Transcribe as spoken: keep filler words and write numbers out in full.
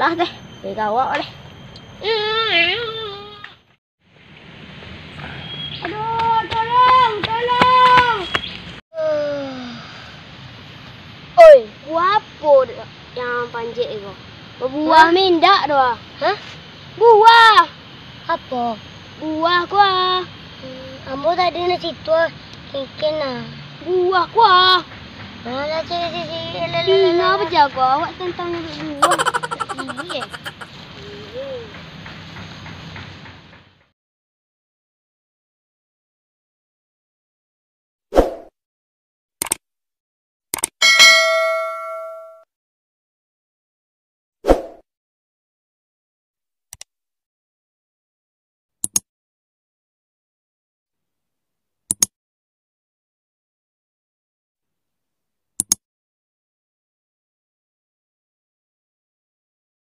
Ah, teh, dari kawak deh. Aduh, tolong, tolong. Oi, buah apo nan panjek ko? Buah. Hah? Mindak doh. Hah? Buah. Apo? Buah ko ah. Hmm, ambo tadi nak situ ah, kengken ah. Buah ko ah. Alah, cik, cik, cik. Alah, alah, alah, alah. Ina bajago awak tantang nyabik buah. Iyo.